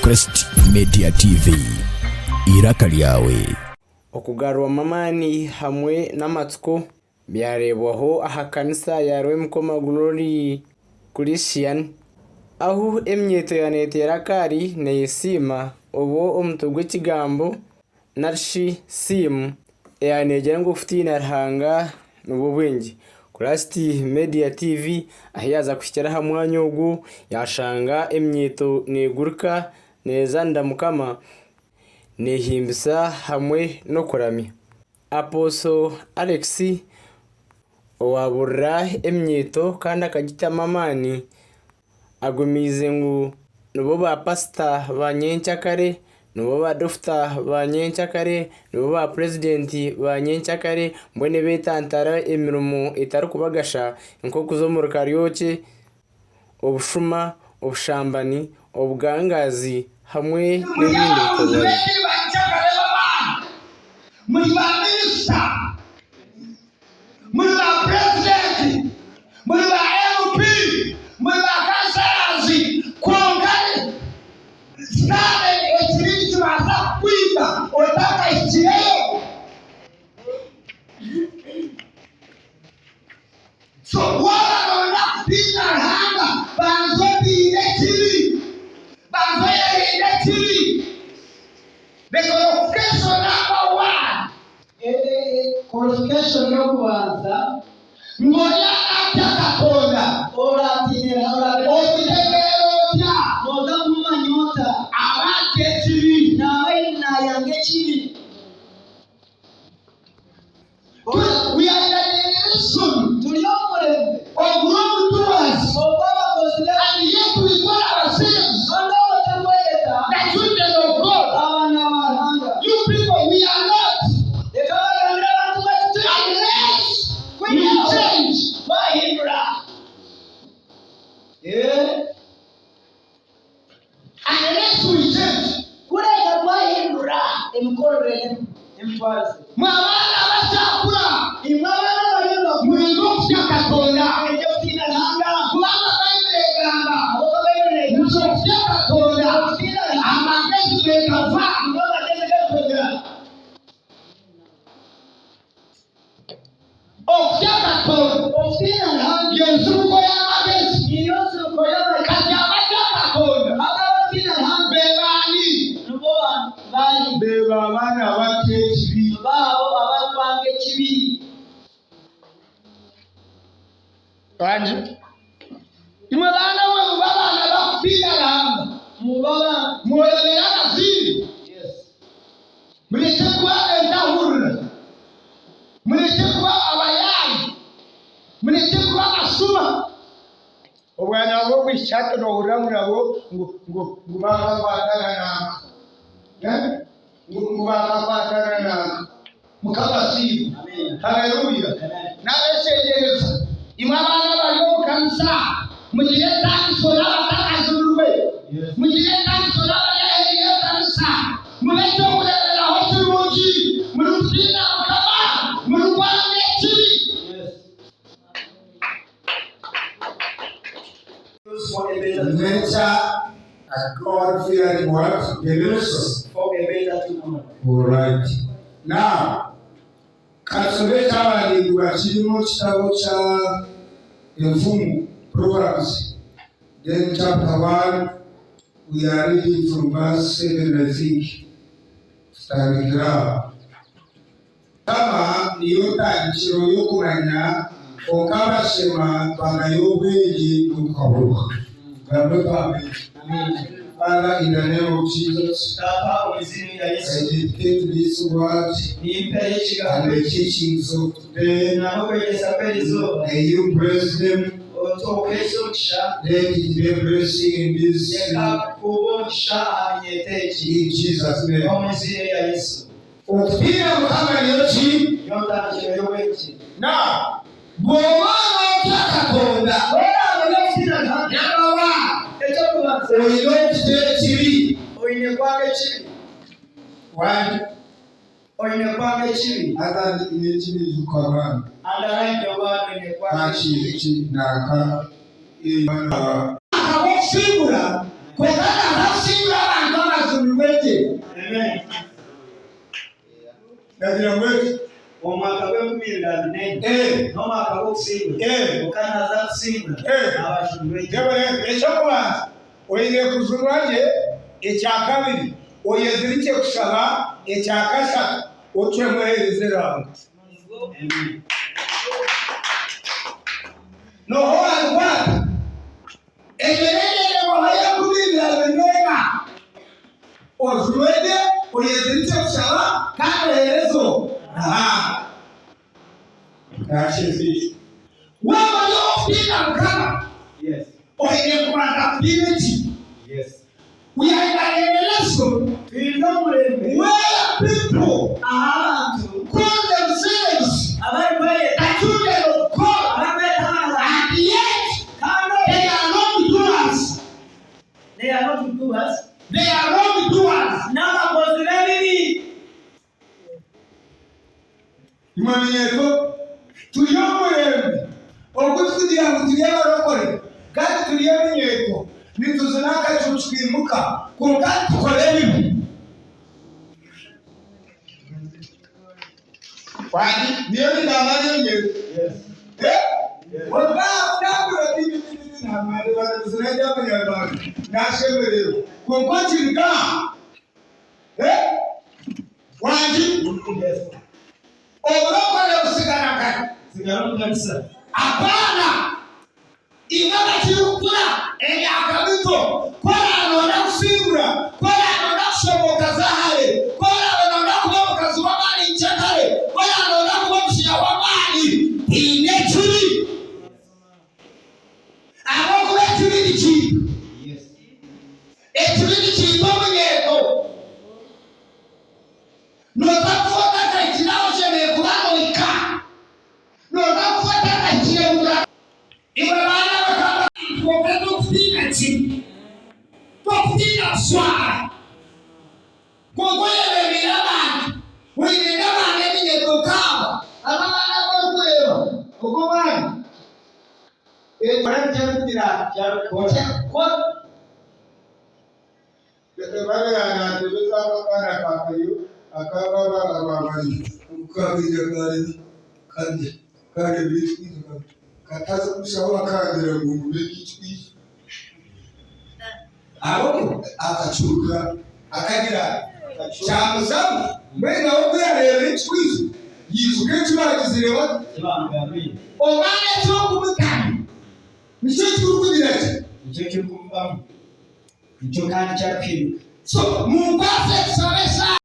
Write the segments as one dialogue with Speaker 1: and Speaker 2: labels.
Speaker 1: Crest Media TV, eiraka ryawe.
Speaker 2: Okugarurwamu amaani hamwe n'amatsiko byareebwaho aha kanisa ya Rwemikoma Glory Christian ahu eminyeeto yaaba neeteera akaari neeyesiima obwo omutwe gw'ekigambo nari shi siimu eyaaba neegira ngu okutiina Ruhanga nibwo bwengye. Christ Media TV ahu yaaza kuhikira aha mwanya ogu yaashanga eminyeeto neegurika neezaanira Mukama neehimbisa hamwe n'okuramya. Apostle Alex owaaburira eminyeeto kandi akagitamu amaani Agumiize ngu nibo ba pasita ba nyenkyakare, nibo ba dokita ba nyenkyakare, nibo ba purezidenti ba nyenkyakare mbwenu betantara emirimo etarikubagasha nk'okuza omuri kariokye, obushuma, obushambani, obugangaazi hamwe
Speaker 3: Muri
Speaker 2: n'ebindi
Speaker 3: ababuurizi
Speaker 2: bikorwa bibi.
Speaker 3: b'engiri ba nyenkyakare b'amaani, muri ba minisita. Muri ba purezidenti, muri ba MP, muri ba kansarazi, kwonka Sitaane ekibi nikibaasa kukwita otakahikireyo. So waaba nooyenda kutiina Ruhanga, banza otiine ekibi, banza oyerinde ekibi. The qualification number one.
Speaker 4: Qualification y'okubanza.
Speaker 3: Ngu ori atya Katonda?
Speaker 4: Oratiinira
Speaker 3: Okitegeera otya?
Speaker 4: Nooza kumumanya ota?
Speaker 3: Aba atya ekibi?
Speaker 4: Naaba naayanga ekibi.
Speaker 3: We are in a generation
Speaker 4: Turi omu murembe
Speaker 3: of wrongdoers
Speaker 4: ogw'abakozi b'ebibi.
Speaker 3: and yet we call ourselves
Speaker 4: Kandi obwo turikweyeta
Speaker 3: the children of God.
Speaker 4: abaana ba Ruhanga.
Speaker 3: You people, we are not.
Speaker 4: Reka mbagambire abantu mwe tituri.
Speaker 3: Unless we change.
Speaker 4: Twahindura. Eh.
Speaker 3: Unless we change.
Speaker 4: Kureka twahindura emikorere n'emitwarize.
Speaker 3: Mwe abaana abakyakura.
Speaker 4: Imwe abaana abariyo nibakura.
Speaker 3: Mwine okutya Katonda.
Speaker 4: Mwine okutiina Ruhanga.
Speaker 3: Kubanga Baibuli egamba.
Speaker 4: Ahabw'okuba Baibuli negamba.
Speaker 3: Nti okutya Katonda.
Speaker 4: Okutiina Ruhanga.
Speaker 3: Amagezi mwe gava.
Speaker 4: Nimwo amagezi garikurugira.
Speaker 3: Okutya Katonda.
Speaker 4: Okutiina Ruhanga.
Speaker 3: Niyo nsibuko y'amagezi.
Speaker 4: Niyo nsibuko y'amagezi.
Speaker 3: Kati abatya Katonda.
Speaker 4: Hati abakutiina Ruhanga.
Speaker 3: Be baani?
Speaker 4: Nibo baani?
Speaker 3: Beebo abaana abatya ekibi.
Speaker 4: Nibo abo abarikwanga ekibi.
Speaker 3: Bangi. Imwe baana mwe mube abaana abakutiina Ruhanga.
Speaker 4: Mube abaana.
Speaker 3: Mworobere abazaire.
Speaker 4: Yes.
Speaker 3: Murekye kuba entahurira. Murekye kuba abayaayi. Murekye kuba abashuma. Obwana bw'obwishiki hati noohurira ngu nabwo ngu ngu ngu baakakwatana nanka. Ngu ngu baakakwatana nanka. Mukama asiimwe. Haleluya. Naabeshengyereza imwe abaana abari omu kanisa, mugire entaaniso n'abatakajunirwe. Mugire entaaniso n'abari aheeru y'ekanisa. Mube eky'okureeberaho kirungi, murikutiina Mukama, murikwanga ekibi.
Speaker 5: Nature a God fearing what? Generation.
Speaker 4: For a better tomorrow.
Speaker 5: All right. Now, katusome ekyawandiikibwa kiri mu kitabo kya Enfumu, Proverbs, then chapter 1, we are reading from verse 7, I think. Tutandikira aho. Mukama niyo ntandikiro y'okumanya, kwonka abashema bagaya obwengye n'okuhaburwa. Gamba oti Amiina. Father, in the name of Jesus,
Speaker 4: Taata, omu iziina rya
Speaker 5: I
Speaker 4: Yesu,
Speaker 5: dedicate this word
Speaker 4: nimpeyo ekigambo
Speaker 5: and the
Speaker 4: eki
Speaker 5: teachings of today.
Speaker 4: n'okwegyesa kw'erizooba.
Speaker 5: May you bless them.
Speaker 4: Otuheese omugisha.
Speaker 5: Let it be a blessing in this
Speaker 4: Reka gube omugisha aha minyeeto egi.
Speaker 5: in Jesus' name.
Speaker 4: Omu iziina rya Yesu.
Speaker 5: Okutiina Mukama niyo ki?
Speaker 4: Niyo ntandikiro y'obwengye.
Speaker 5: Now, bw'oba n'otya Katonda,
Speaker 4: Bw'oraaba n'okutiina Ruhanga,
Speaker 5: number one,
Speaker 4: eky'okubanza,
Speaker 5: olina okutya ekibi.
Speaker 4: Oine kwanga ekibi.
Speaker 5: One.
Speaker 4: Oine kwanga ekibi.
Speaker 5: Atandikire ekibi ijuka
Speaker 4: Underline the word oine kwanga ekibi.
Speaker 5: Ki nanka. Ahabw'okusingura, kwonka naaza kusingura abantu. Nagira ngu eki.
Speaker 4: Omwaka gw'enkumi ibiri abiri n'ena n'omwaka gw'okusingura, kwonka naaza kusingura naaba ajunirwe gye.
Speaker 5: Reeba reeba, eky'okubanza oine kujunwa gye, ekya kabiri oyezirikye kushaba, ekya kashatu ocwemu oheereze Ruhanga. Nooha owaabikwata? Egyo n'endendewaho y'enkumi ibiri abiri n'ena. Ojunwe gye, oyezirikye kushaba, kandi oheereze Ruhanga. Waaba ori ow'okutiina Mukama, oine kubanza kutiina ekibi. We are in a generation
Speaker 4: Twine omurembe
Speaker 5: where people
Speaker 4: ahu abantu
Speaker 5: call themselves
Speaker 4: abarikweyeta
Speaker 5: the children of God
Speaker 4: abarikweta abaana ba
Speaker 5: and yet
Speaker 4: kandi
Speaker 5: they are wrong doers.
Speaker 4: they are not doers
Speaker 5: They are wrong doers.
Speaker 4: n'abakozi b'ebibi.
Speaker 5: Imwe minyeeto, turi omu murembe ogu turikugira ngu turi abarokore kandi turi eminyeeto, nituzina akacuucu kaimuka kwonka nitukora ebibi. Wangi, niyo ningamba n'eminyeeto. Eh? Kwonka aha kutambura naareeba nibizina eby'abanyarwanda naashemererwa. Kwonka okiri nk'aha, eh? Wangi, oburokore busigara nkahi?
Speaker 4: Sigara omu kanisa.
Speaker 5: Abaana, imwe abakirikukura emyaka mito, ku oraabe nooyenda kusingura, ku oraabe nooyenda kushobooka za hare, ku oraabe nooyenda kuba omukazi w'amaani nkyekare, ku oraabe nooyenda kuba omushaija w'amaani, tiina ekibi. Ahabw'okuba ekibi nikiita. Ekibi nikiita omunyeeto. Nooza kufa otakahikire ahu oshemereire kuba nohika. Nooza kufa otakahikire muraro. Imwe baana bakaba kwonka tokutiina kibi, tokutiina kushwara. Kwonka oyebereire abantu, oine n'abaana eminyeeto nk'aba. Aba abaana abu orikureeba, ogwo omwana.
Speaker 4: Kora eki arikugira kyarikukora.
Speaker 5: Babeera naatebeza ak'akaana ka Kayo aka baaba rwabari ogu kabaire kari karya kareeba ekikwizo kati kataza omushaho akangira ngu ngume ekikwizo ahabw'okuba akakihurira akagira ati kyamuzamu mbwenu nawe ku yareebire ekikwizo yaijuka eki baagizire bata omwana eki orikumutana nikyo ekirikugira ki?
Speaker 4: Nikyo ekirikumubamu. Nikyo kandi kyarikuhinduka.
Speaker 5: So munkwase tushabe eshaara.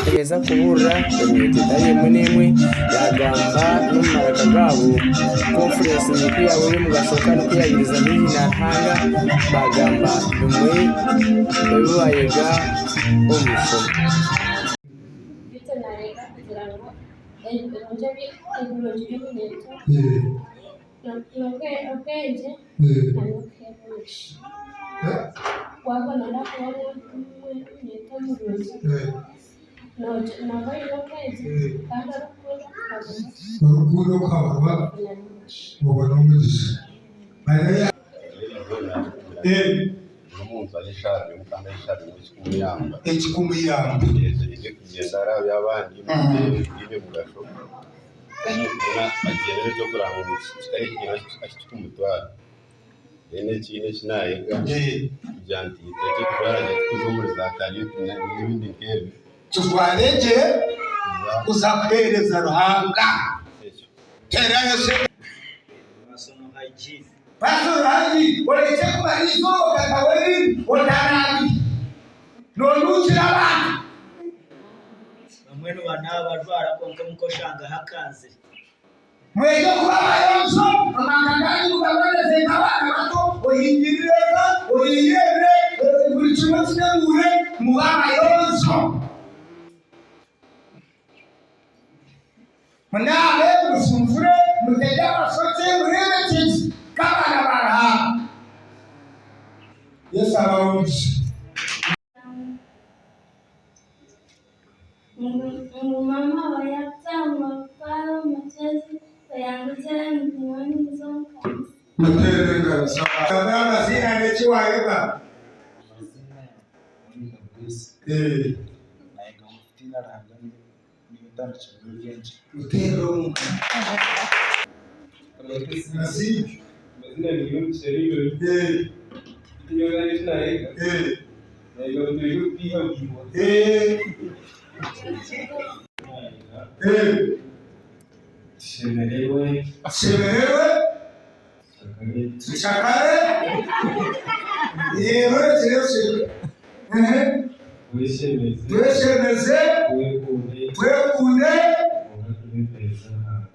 Speaker 2: Yaaheza kubuurira emirundi etari emwe n'emwe, yaagamba n'omu maraka gaabo. Konfurensi ku yaabaire ey'omugasho kandi ku yaayiriza haihi na Ruhanga, baagamba bimwe ebi baayega omu mishomo.
Speaker 6: Beitu nayenda kugira ngu ebirungi by'omuntu n'obwengye nana okuheebwa omugisha. Waabona naakuba omuntu murungi, naaba aine obwengye kandi arikukunda kuhabura.
Speaker 5: Orikukunda okuhaburwa obona omugisha. Ekikumuyamba.
Speaker 7: Mbwenu ekindi eki naayega kugira nti turekye kujwara gye turikuza omuri zaakariyoki n'ebindi nk'ebyo.
Speaker 5: Tujware gye kuza kuheereza Ruhanga. Teerayo Personal hygiene, orekye kumara eizooba okataho ebindi otanaabire, noonuukira abantu.
Speaker 4: Bamwe nibanaaba bajwara kwonka omuka oshanga hakanzire.
Speaker 5: Mwije kuba abayonjo, amaka ganyu mugaboneze nk'abaana bato, ohingirire eka, oyeyerere, buri kimwe okiteguure, mube abayonjo. Munaabe, mushunjure, mutege amashokye, mureebe kye nk'abaana ba Ruhanga. Yesu abahe omugisha.
Speaker 6: Ngu mama we yaakutanga kutwara omu mugyezi oyangukyera ngu nyowe ninza omu kanisa.
Speaker 5: Muteere engaro z'abantu. Gamba amaziina n'eki waayega.
Speaker 8: Amazina Monica Grace. Nayega ngu kutiina Ruhanga niyo ntandikiro y'obwengye.
Speaker 5: Muteere omu ngaro. Amazina.
Speaker 8: Amazina ni Yomugisha Raymond. Beitu nyowe nanye eki nayega, nayega ngu twine okubeihabweihwa. Tushemererwe.
Speaker 5: Tushemererwe. Tushakare. Reero orekyere kusheka.
Speaker 8: Tweshemeze.
Speaker 5: Tweshemeze.
Speaker 8: Twekunde.
Speaker 5: Twekunde.
Speaker 8: Kwonka tube tuheereza Ruhanga.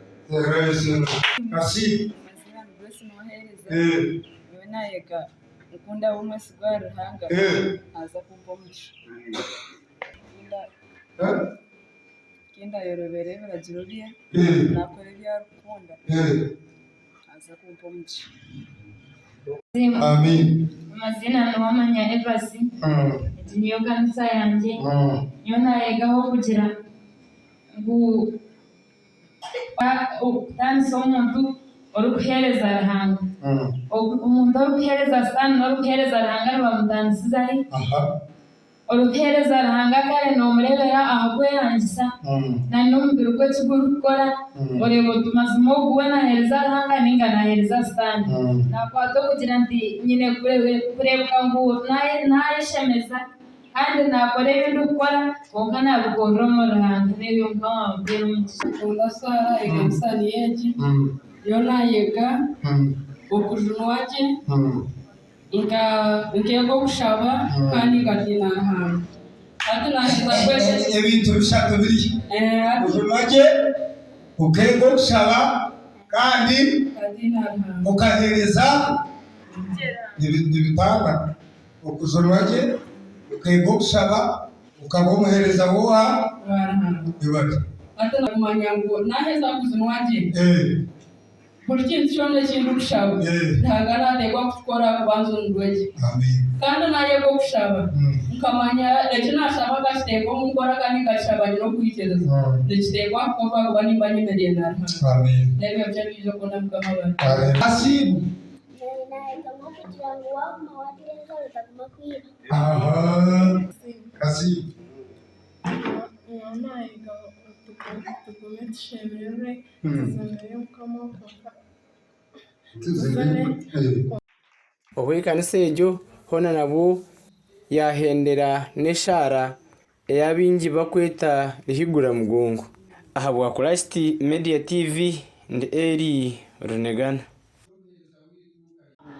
Speaker 5: Asiimwe.
Speaker 9: Amazina ni Grace Muhereza. Nyowe nayega nkunda abe omwesigwa ahari Ruhanga naaza kumpa omugisha. Ku ndaayorobere ebiragiro bye naakora ebi arikukunda naaza kumpa omugisha.
Speaker 6: Amazina ni Wamanya Evas, egi niyo kanisa yangye, nyowe nayegaho kugira ngu okutaanisa omuntu orikuheereza Ruhanga. Omuntu orikuheereza sitaane n'orikuheereza Ruhanga nibamutaanisiza hi? Orikuheereza Ruhanga kare noomureebera aha kwehangisa na n'omubiri gwe eki gurikukora, oreeba oti mazima ogu we naaheereza Ruhanga nainga naaheereza Sitaane. Naakwata okugira nti nyine kureebeka ngu naayeshemeza kandi naakora ebi ndikukora kwonka naabikorera omuri Ruhanga. N'ebyo Mukama ampeere omugisha.
Speaker 10: Nkunda Sarah ekanisa niyo egi, nyowe nayega okujunwa gye. Nkeega okushaba kandi nkatiina Ruhanga. Hati naaheza kwega.
Speaker 5: Ebintu bishatu biri ojunwa gye, okeega okushaba kandi okaheereza nibitangana. Okujunwa gye, okeega okushaba, okaba omuheereza w'owa?
Speaker 10: Ruhanga. Hati naamanya ngu naaheza kujunwa gye. Buri kintu kyona eki ndikushaba, Ruhanga naateekwa kukikora kubanza ondwe gye. Kandi naayega okushaba, nkamanya eki naashaba nkakiteeka omu nkora kandi nkakishaba nyine okwikiriza, nikiteekwa kukorwa ahakuba nimba nyemereire na Ruhanga. N'ebyo nikyo ebiija okukunda Mukama wange.
Speaker 5: Asiimwe. Asiimwe.
Speaker 11: Nyowe naayega ngu tugume tushemererwe tuzanire Mukama kwonka tuzane.
Speaker 2: Obu ekanisa egyo hoona nabwo yaahendera n'eshaara ei abaingi barikweta Rihigura Mugongo. Ahabwa Christ Media TV, ndi Elly Runegana.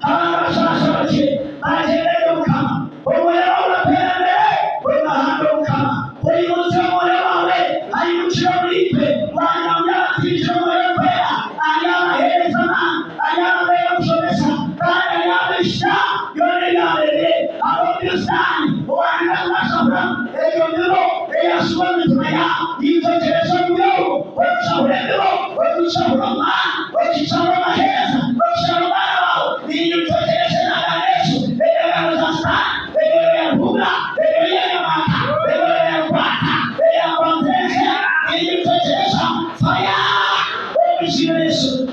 Speaker 3: Abaana bashasha bakye bagyenda Mukama. Omwoyo wawe ateera mbere buri mahanga Mukama. Oyimutsye Omwoyo wawe, ayimukire omuriitwe. Wagira ngu yaaba atwikire Omwoyo Orikwera, aryabaheereza amaani, aryababeera omushomesa, kandi aryabaishukya byona ebyabaire ahabw'okuba Sitaane owaanira kubashahuramu egyo mibo eyaashubwa omu mitima yaabo. Nintekyereza omuri obwo orikushahura emibo, orikushahura omu maani, Okishaba amaheereza, okishaba abaana baawe, niinye ntekyereza endagaano egyo, endagaano. Fire! Omu iziina rya Yesu.